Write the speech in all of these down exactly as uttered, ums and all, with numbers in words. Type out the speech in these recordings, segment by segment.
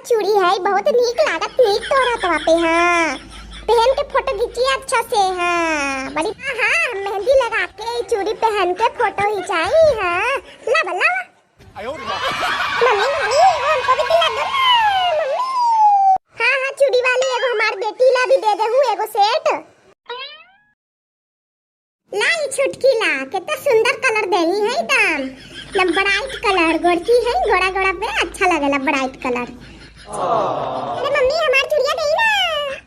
चूड़ी है, बहुत नीक लागत, नीक तोहरा हथवा पे, हाँ। पहन के फोटो खींची अच्छा से, हाँ। बड़ी, हाँ, हाँ, हम मेहंदी लगा के ई चूड़ी पहन के फोटो खिंचाई, हाँ। ला बा, ला बा। मम्मी, मम्मी, एगो हमको भी दिला दो ना, मम्मी। हाँ, हाँ, चूड़ी वाली, एगो हमार बेटी ला भी दे दे हूँ, एगो सेट। ला, ई छोटकी ला, केतना सुंदर कलर देनी है एकदम, एकदम ब्राइट कलर, गोरकी है, गोरा गोरा पे अच्छा लगेला ब्राइट कलर। अरे मम्मी, हमार चूड़िया देई ना।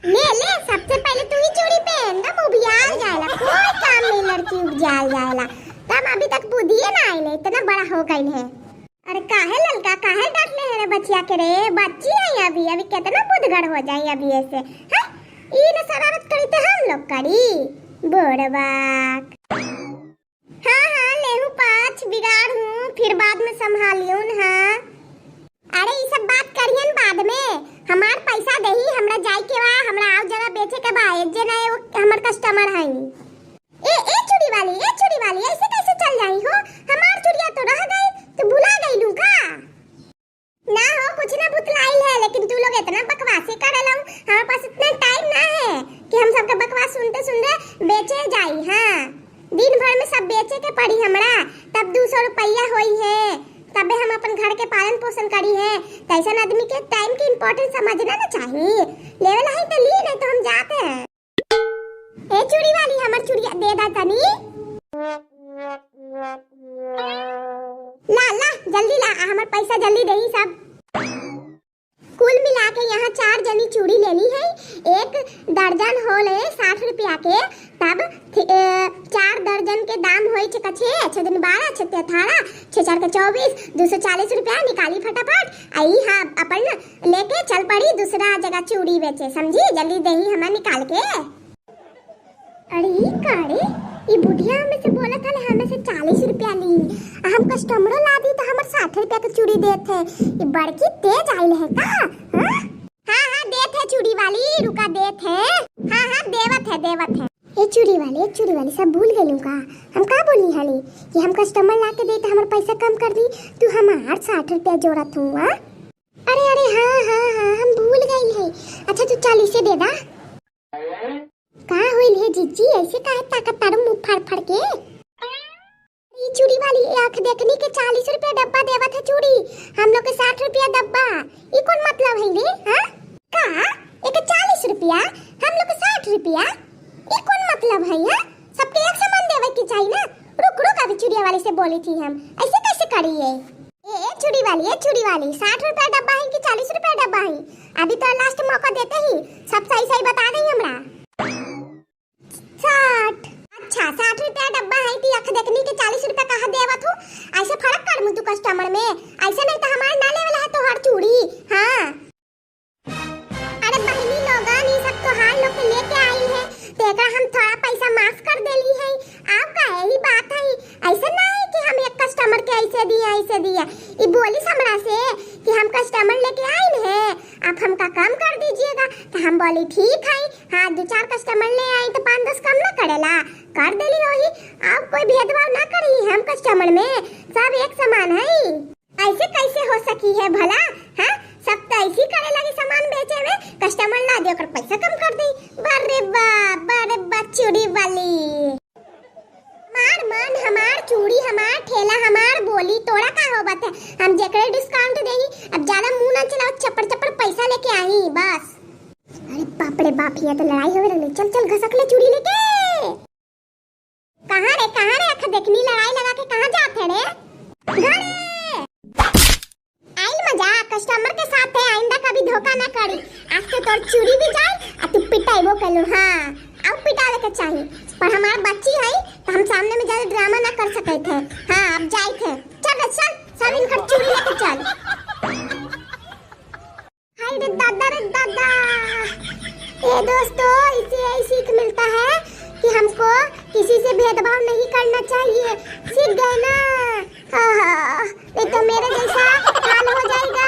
ले, ले, सबसे पहले तू ही चूड़ी पहन, एकदम उबियाल जाएला, कोई काम नहीं, लड़की उबियाल जाएला, तब अभी तक बुद्धिए ना आइले, इतना बड़ा हो गइल है। अरे काहे ललका, काहे डांट ले है रे बच्चिया के रे? बच्ची है अभी, अभी कितना बुद्धगड़ हो जाई अभी ऐसे, हैं? ई न शरारत करी तो हम लोग करी, बुड़बक। हाँ, हाँ, लेहू पाछ, बिगाड़ हूँ, फिर बाद में संभालियून, हाँ। अरे ई सब बात करियन बाद में, हमार पैसा देही, हमरा जाए के बा, हमरा आव जगह बेचे के बा, एक जना एगो हमर कस्टमर है। ए, ए चूड़ी वाली, ए चूड़ी वाली, ऐसे कैसे चल जाई हो? हमार चूड़िया तो रह गई, तू भुला गईलू का? ना हो, कुछ ना भुतलाइल है, लेकिन तू लोग इतना बकवासी करेला, हमारे पास इतना टाइम ना है कि हम सबके बकवास सुनते सुनते बेचे जाई। हाँ, दिन भर में सब बेचे के पड़ी हमरा, तब दू सौ रुपया होई है, तबे हम अपन घर के पालन पोषण करी है। तो ऐसन आदमी के टाइम के इम्पोर्टेंस समझना ना चाहिए। लेवे ला है तो ली, नहीं तो हम जाते हैं। ए चूड़ी वाली, हमर चूड़िया दे दा तनी। ला, ला, जल्दी ला, आ हमर पैसा जल्दी देही सब। कुल मिला के यहाँ चार जनी चूड़ी लेनी है, एक दर्जन होले साठ रुपया के, तब थि-, ए, चार दर्जन के दाम होई छे कछे, छे दिन बारह, छे ते अठारह, छे चार के चौबीस, दो सौ चालीस रुपया निकाली फटाफट। आई हाँ, अपन लेके चल पड़ी दूसरा जगह चूड़ी बेचे, समझी? जल्दी देही हमें निकाल के। अरे ई का रे, ई बुढ़िया हमें से बोलत हले, हमें से चालीस रुपया ली, आ हम कस्टमरो ला दी तो हमर साठ रुपया के चूड़ी देत है। ई बड़की तेज आइल है का? हाँ? हाँ, हाँ, देत है चूड़ी वाली, रुका देत है। हाँ, हाँ, देवत है, देवत है। ए चूड़ी वाली, ए चूड़ी वाली, सब भूल गइलू का? हम का बोली हली कि हम कस्टमर ला के दे तो हमर पैसा कम कर दी, तू हमार साठ रुपया जोड़त हूँ, हाँ? अरे, अरे, हाँ, हाँ, हाँ, हम भूल गइल है। अच्छा, तू चालीसे दे दा। का होइल है जीजी, ऐसे काहे ताकत तारू मुंह फाड़ फाड़ के? ई चूड़ी वाली आँख देखनी के चालीस रुपया डब्बा देवत है चूड़ी, हम लोग के साठ रुपया डब्बा। ई कौन मतलब है रे, हाँ? का? एक चालीस रुपया, हम लोग के साठ रुपया? ई कौन मतलब है, हाँ? सबके एक समान देवे के चाहिए ना। रुक, रुक, अभी चूड़िया वाली से बोली थी हम, ऐसे कैसे करी ये? ए, ए, चूड़ी वाली, ए, चूड़ी वाली, साठ रुपया डब्बा है कि चालीस रुपया डब्बा है? अभी तो लास्ट मौका देते ही, सब सही सही बता देंगे हमरा। साठ। अच्छा, साठ रुपया डब्बा है कि आँख देखनी के चालीस रुपया कहाँ देवत हूँ? ऐसे फर्क कर मुँह तू कस्टमर में, ऐसे नहीं तो हमार ना लेवल है तोहार चूड़ी। हाँ। अरे बहिनी लोगन, ई सब तोहार लोग के लेके आई है, तो एकरा हम थोड़ा पैसा माफ कर देली है। आप का यही बात है, ऐसे ना है कि हम एक कस्टमर के ऐसे दिए, ऐसे दिए। ई बोलिस हमरा से कि हम कस्टमर लेके आइन है, आप हमका कम कर दीजिएगा। तो हम बोली ठीक है, हाँ, दो चार कस्टमर ले आई तो पाँच दस कम ना करेला, कर देली होही। आप कोई भेदभाव ना करी हम कस्टमर में, सब एक समान है। ऐसे कैसे हो सकी है भला? हाँ, सब तो ऐसी करे लगे सामान बेचे में, कस्टमर ला दे ओकर पैसा कम कर दे। बा रे बा, बा रे बा, चूड़ी वाली। हमार मन, हमार चूड़ी, हमार ठेला, हमार बोली, तोरा का होबत है? हम जेकरे डिस्काउंट देही, अब ज्यादा मुंह ना चलाओ, चप्पर चप्पर पैसा लेके आई बस। अरे बाप रे बाप, यहाँ तो लड़ाई होवे लगले। चल चल घसक ले चूड़ी लेके। कहाँ रे, कहाँ रे, आँख देखनी लड़ाई लगा के कहाँ जात है रे? घरे। आइल मजा, कस्टमर के साथ है, आइंदा कभी धोखा ना करी। आज तो तोर चूड़ी भी जाए, आ तू पिटाइबो कलू, हाँ, अब पिटावे के चाही। पर हमार बच्ची है, तो हम सामने में ज्यादा ड्रामा ना कर सकते थे। हाँ, अब जाए थे। चल रे, चल, सब इनकर चूड़ी लेके चल। हाय रे दादा रे दादा। ए दोस्तों, इससे यही सीख मिलता है कि हमको किसी से भेदभाव नहीं करना चाहिए। सीख गए ना? हाँ, हाँ, नहीं तो मेरे जैसा हाल हो जाएगा।